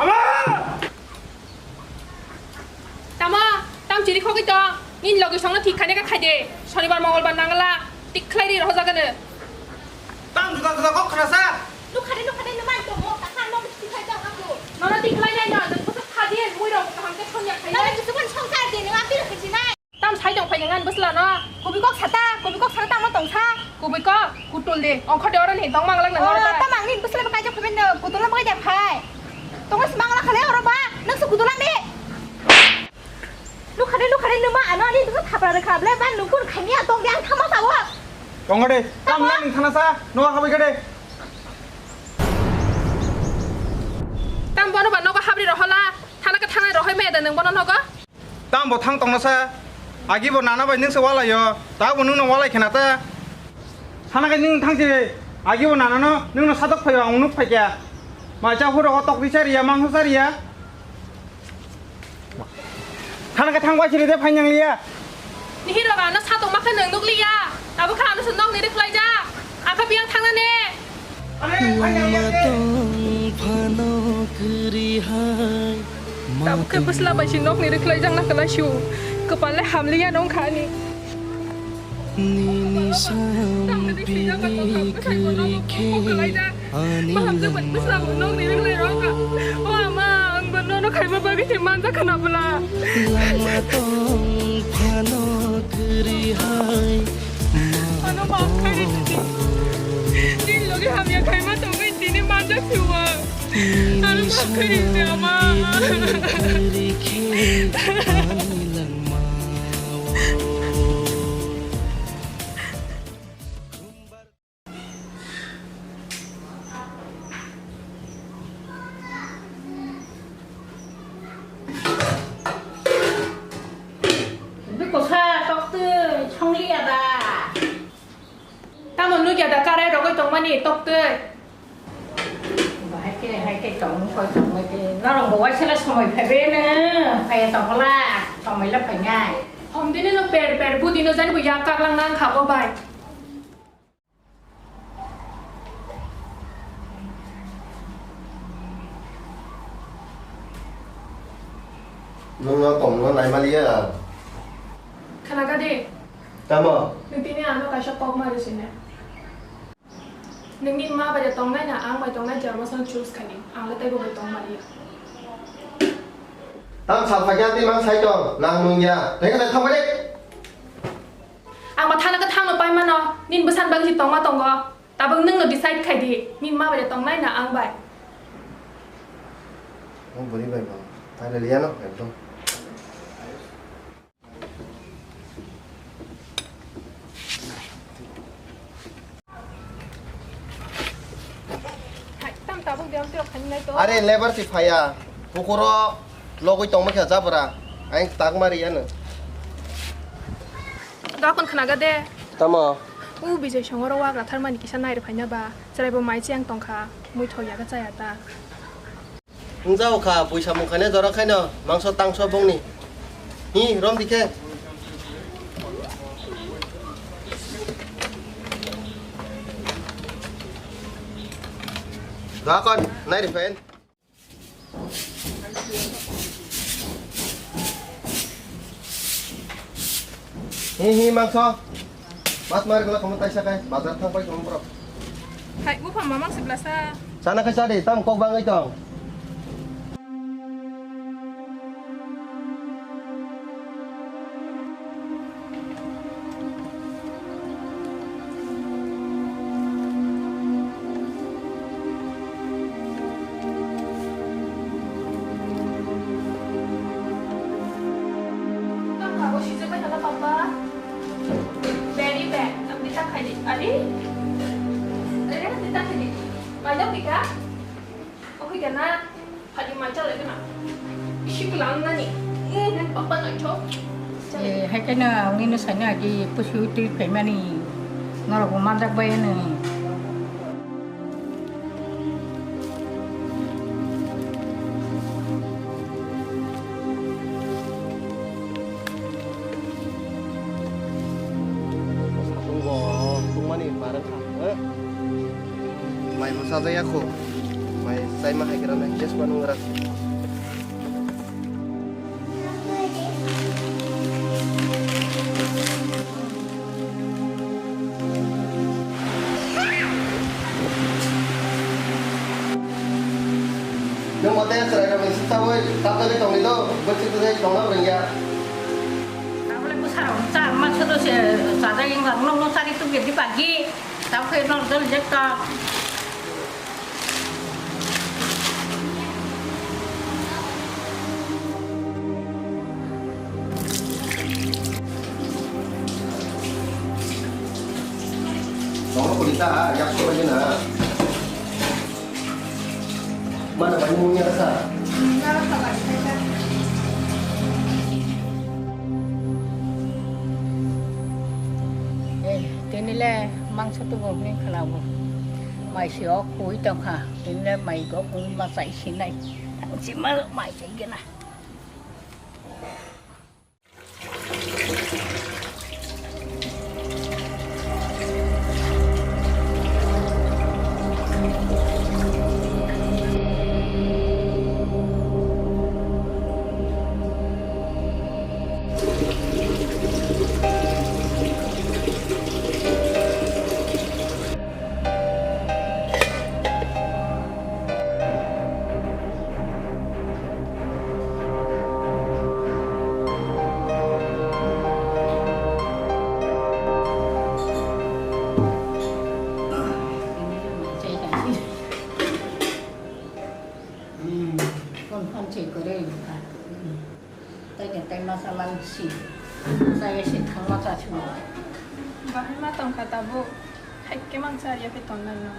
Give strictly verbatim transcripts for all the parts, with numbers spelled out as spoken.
Ama! Tamo, tam chiri khogwi tong. Nini logi songno thik khaina kha khaide. Sonibar, mongolbar nangla. Tik khlai ri rohojagano. Tam juda juda kok khnasa. Nukhade, nukhade, numan tongo. Takha no thik khai tong aku. Nono tik khlai nai no. Nang kok khadi, mui rok kaham khe thon yak khai. Nono jusukan songkar de, nang apir khai sinai. Tam sai tong phai nang bwsla no. Kubui kok sata, kubui kok sata tamo tong sa. Kubui kok, kutul de. Ongkho de oro ni tong manglak nang oro ta. Tam ang ni bwsla bai kaijak phai no, kutul no bai da phai. Tongo si manglak khale oro ba, nang su kutul ang de. Nukhade, nukhade, numa ano ani bwsa thapra rwkha ble, ba nukun khani a tong de ang thama sawo. Tongo de, tam nang thana sa, no habai gade. Tam bono ba nogo habri rohola, thana ka thangnai rohoi maya da nang bono nogo. Tam bo thang tongna sa, agi bo nana bai nung se walai yo, ta bo nung no walai khena ta. Thana ka nung thang se, agi bo nana no, nung no sadok phai ang nuk phai kya. Ma cha huro ho tok di chari ya, mang ho chari ya. Thana ka thang bai chiri de phai nang liya. Nihir roga no satok ma khe nung nuk liya. Abo kha ano se nok ni ri khlai ja. Ang kha biyang thang na ne. Are, phai nang liya de. Matong phano kwrwi hai. Tabuk khe bwsla bai si nokni rwkhlai jakna kwlai sio. Kwpal le hamliya nong kha ani. Nini sampini kwrwi khe ani langmao. O ama, ang bo nono khaima bagwi se manjak khna bwla. Lama tong phano kwrwi hai. Ano maaf khairi tini. Nini logi hamya khaima tongwi tini manjak sio. Ano maaf khairi tini ama. Bwkha tok twi songliya da. Tamo nukya da karai rogwi tongmani tok twi. Bahai khe, hai khe tong, soi tongmai khe. Norok bo waisala somoi phaibai no, phaiya tongla, somoi la phainai. Hom dini no per per, budino jani bo yak kaklang nang kha bo bai. Nwng no tongno naimaliya. Khana kha di. Tamo? Nwng tini ano kaisa kok ma rw sini. Nini ma bai tongnai na ang bai tongnai, jarmasano choose khaidi. Ang le teibo bai tong maliya. Tam sal phai khe tei mang sai tong, nang nung ya. Tei khe thang bai de. Ang ma thana khe thangno pai mano. Nini bwsan bagwi tongma tongo. Tabuk nwngno decide khaidi. Nini ma bai tongnai na ang bai. O bwrwi bai bo. Finally ano ekdom. Hai, tam tabuk de amtwi rok thani nai to. Are lebar si phaya. Pukuro logoi tongma khe jabra. Aing tak mari ano. Gakon khnaga de. Tamo? U Bijay songoro wagra tharmani kisa nairi phaina ba. Chwraibo mai chiang tongkha. Mui thok yaga chaya ta. Wngjao kha, buisa mung khaina jora khaino mangso tangso bongni. Hi, rom dikhe. Dakon, nai ri phen. Hi, hi, mangso. Mas mari kala kamu taisa kai, bazar thang pai kamu bro. Hai, buphang mamang sebelah sa. Sana kai sadi, tam kok bangai tong. Tang kha, bo sijak bai kha, papa. Very bad. Ang di tak khai di. Ari? Ari, ang di tak khai di. Mai dok di ka? Oke, kana? Phadi mai chalai gana. Isi kelang nani. Eh, nani papa nai chok. Eh, hai khe no ang nini sani agi pusi twi phaimani. Norok bo manjak bai ani. Satung bo tungmani barang kha. Eh? Mai bo chajaya kho. Mai chaima hai khe rana just manung rak. Nwng mote chwrairokni sitawui tapjagwi tongdi do, bwswk tongna rwngya. Abole bwsarok cha ma sodo se chajak wngkha, nwng no chari tubudi bagi. Tabukhe norok dol jekta. Tongno kuli ta, yak sobai na. Mana bai mung ya sa. Eh, tini le mangsa tu bo ni khala bo. Mai si ok kui tong kha. Tini le mai go kui ma sai si nai. Si ma mai sai gena. Kon kon se kore ka. Tei de tei masa lang si. Saya si thang masa si. Bahai ma tong kha tabuk. Hai ke mang sa ya ke tong nan no.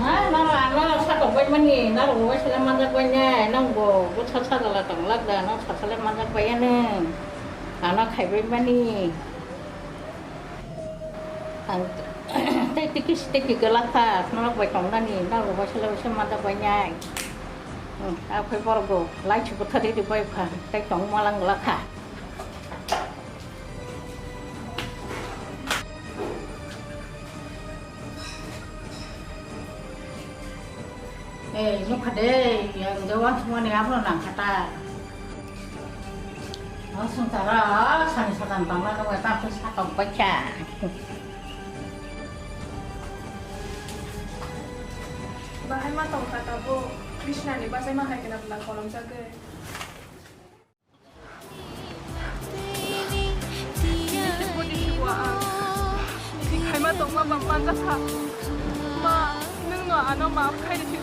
Ha, nang ano sa tong bai mani, nang ro wai sala manjak bai ne, nang bo, bo sa sa la tong lak da, nang sa sala manjak bai ya ne. Ano khai bai mani. Ang tei tiki tiki gelak kha, norok bai tong nani, norok bai sele bai se manjak bai nai. Hmm, a phai borok bo lai chu bwthar ri bai kha, tei tong malang gelak kha. Eh, nukha de, yang de wansukmani abono nangkha ta. Wansuk tara, sani sadan tangma nukha ta, khe sakok baikha. Bahai ma tongkha tabuk Krishna ni bachai ma hai kheno bwla kolom jagwi. Khaima tongma bang manjakha. Ma, nwngno ano maaf khairikhi.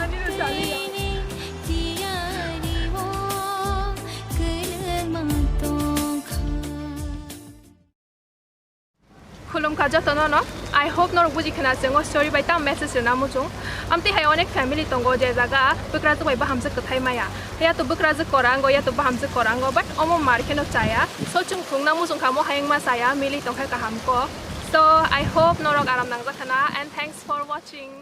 Ani rw chaliya. Khulumkha jotono no. I hope norok buji khna chengo story bai tam message rwna muchung. Amtwi hai onek family tongo je jaga bwkrajwk bai bahamjwk kwthai maya. Yato bwkrajwk korango, yato bahamjwk korango, but omo mar kheno chaya. So chwng thungna muchung kha mo hayung ma chaya, mili tongkha kaham ko. So I hope norok aram nangjak khna and thanks for watching.